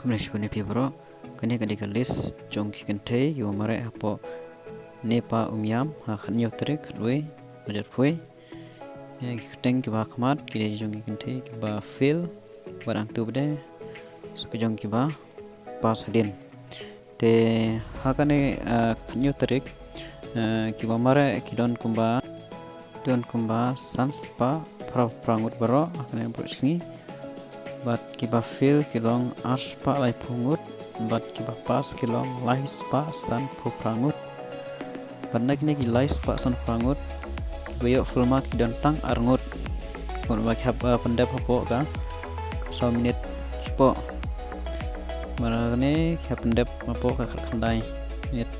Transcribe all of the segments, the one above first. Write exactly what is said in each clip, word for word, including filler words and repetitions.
Kumne shibun ïa phi baroh. Kane ka dei ka list jong ki kynthei kiba mareh hapoh Nepa Umiam ha khathynñiew tarik khatwei, bajar poi. Ki kyrteng kiba khmat ki dei jong ki kynthei kiba fail, bad hangtu bad sa ka jong kiba pass hadien. Te ha kane khathynñiew tarik kiba mareh ki don kumba don kumba san spah phra phra ngut baroh ha kane ka sngi. Bad kiba fail ki long ar spah laiphew ngut, bad kiba pass ki long lai spah san phra ngut. Bad na kine ki lai spah san phra ngut, kiba ïoh full mark ki don tang ar ngut. Bad ba ki hap pyndep hapoh ka saw minit shapoh. Bad kane ki hap pyndep hapoh ka khatkhyndai minit.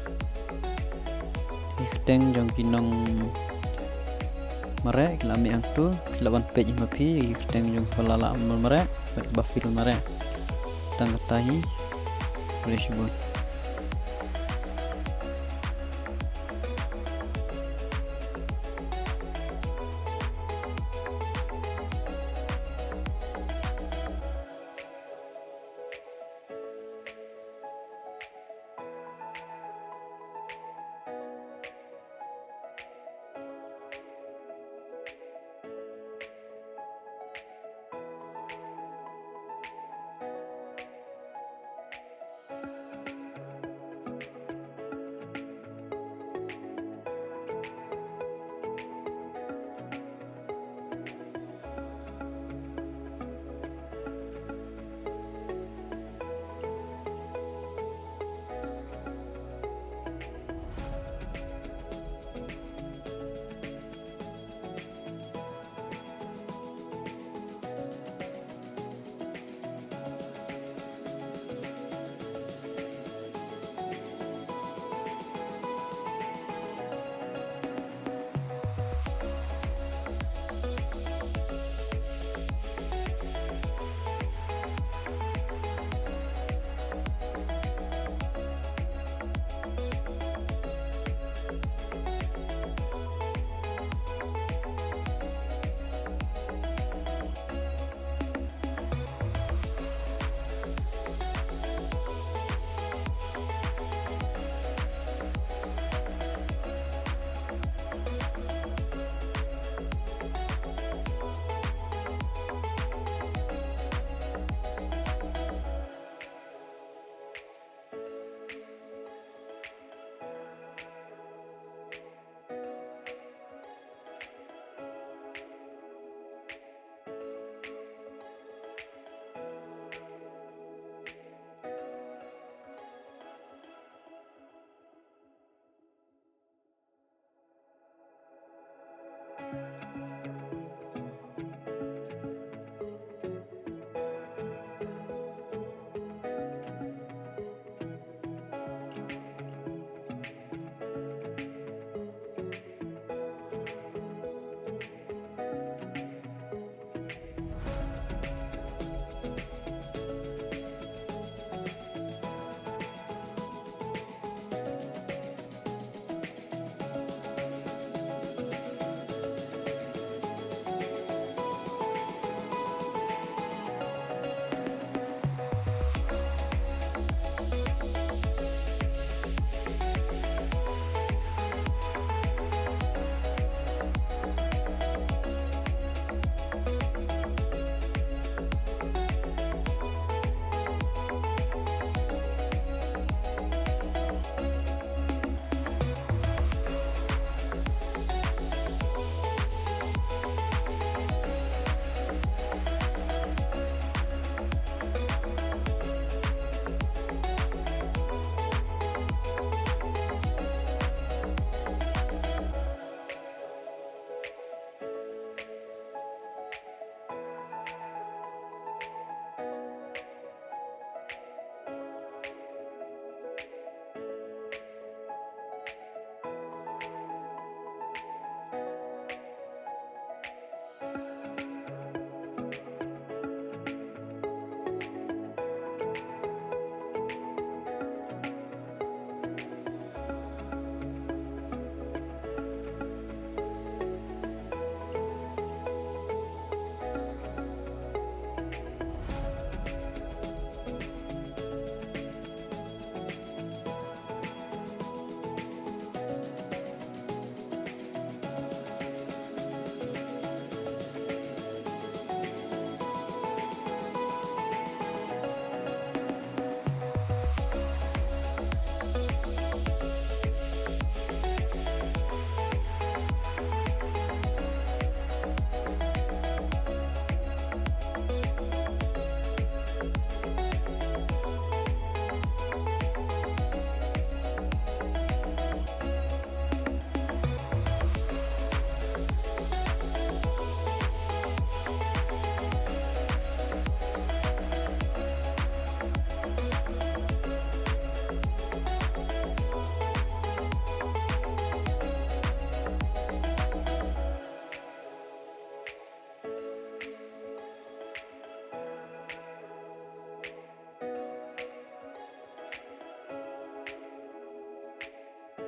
Ki kyrteng jong ki nongmareh ki la mih hangtu, ki la ban peit ïa ma phi ki kyrteng jong kiba la lah mareh bad kiba fail mareh. Tang kata hi. Khublei shibun.